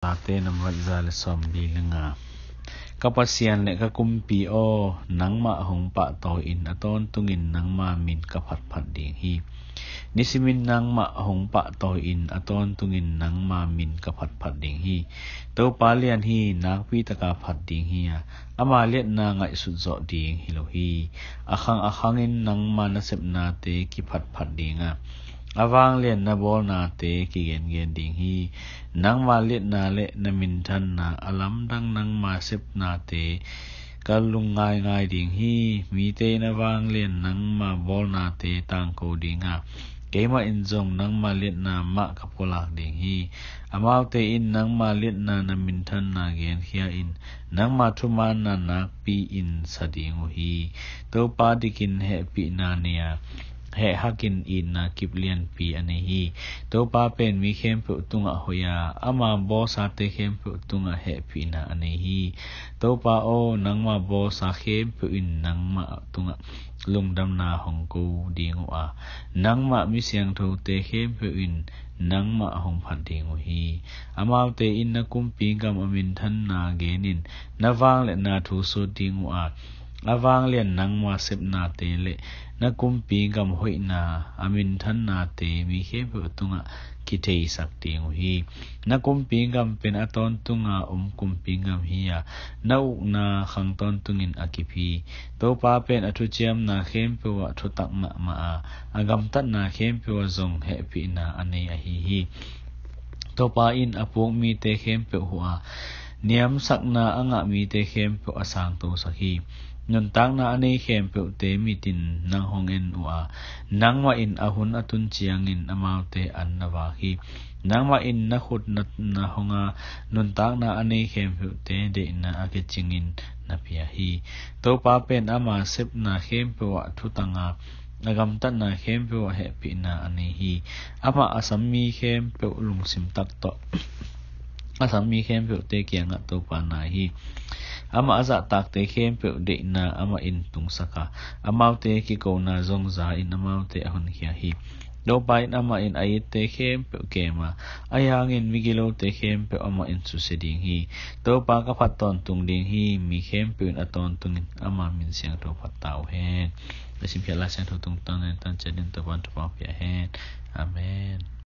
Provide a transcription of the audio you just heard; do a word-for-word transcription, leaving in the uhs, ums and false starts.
Late nambat za le sawm li le nga. Ka Pasian le ka Kumpi aw, nangmah hong pahtawi in, a tawntungin nangma min ka phatphat ding hi. Nisimin nangmah hong pahtawi in, a tawntungin nangma min ka phatphat ding hi. Topa lian hi, nakpi taka phat ding hi a, ama liatna ngaihsut zawh ding hi lo hi. A khang a khangin nangma nasepnate kiphatphat ding a, a vanglian na bawlnate kigengen ding hi. Nangma liatna le na minthanna, a lamdang nangma sepnate ka lungngaingai ding hi. Mite in a vanglian nangma bawlnate tangko ding a, keimah in zong nangma liatna mah ka pulak ding hi. Amaute in nangma liatna na minthanna genkhia in, nangma thumaanna nakpi in sa ding uh hi. Topa dikin hehpihna nei a, hehhakin itna kip lianpi a nei hi. Topa pen mi khempeuh tungah hoih a, ama bawlsate khempeuh tungah hehpihna a nei hi. Topa aw, nangma bawlsa khempeuh in nangmah tungah lungdamna hong ko ding uh a, nangmah mi siangthote khempeuh in nangmah hong phat ding uh hi. Amaute in na Kumpi gam a minthanna genin, na vangliatna thu sut ding uh a, a vanglian nangma sepnate le na Kumpi gam hoihna a minthannate mi khempeuh tungah kitheisak ding uh hi. Na Kumpi gam pen a tawntunga om Kumpi gam hi a, na ukna khang tawntungin a kip hi. Topa pen a thuciamna khempeuh ah thutak mahmah a, a gamtatna khempeuh ah zong hehpihna a nei ahi hi. Topa in a puk mite khempeuh huh a, niamsakna a ngah mite khempeuh a sangtosak hi. Nuntakna a nei khempeuhte mitin nang hong en uh a, nangmah in a hun a tun ciangin amaute an na vak hi. Nangmah in na khut na, na hong a, nuntakna a nei khempeuhte deihna a kicingin na pia hi. Topa pen ama sepna khempeuh ah thutang a, a gamtatna khempeuh ah hehpihna a nei hi. Amah a sam mi khempeuh lungsim tak tawh a sam mi khempeuhte kiangah Topa nai hi. Amah a zahtakte khempeuh deihna amah in tungsak a, amaute kikona zong za in amaute a honkhia hi. Topa in amah in a itte khempeuh kem a, ahi hangin migilote khempeuh amah in susia ding hi. Topa ka phat tawntung ding hi. Mi khempeuh in a tawntungin ama min siangtho phat ta uh hen. A simkhiat Lai Siangtho tungtang nen tan ciat in Topa in thupha pia hen. Amen.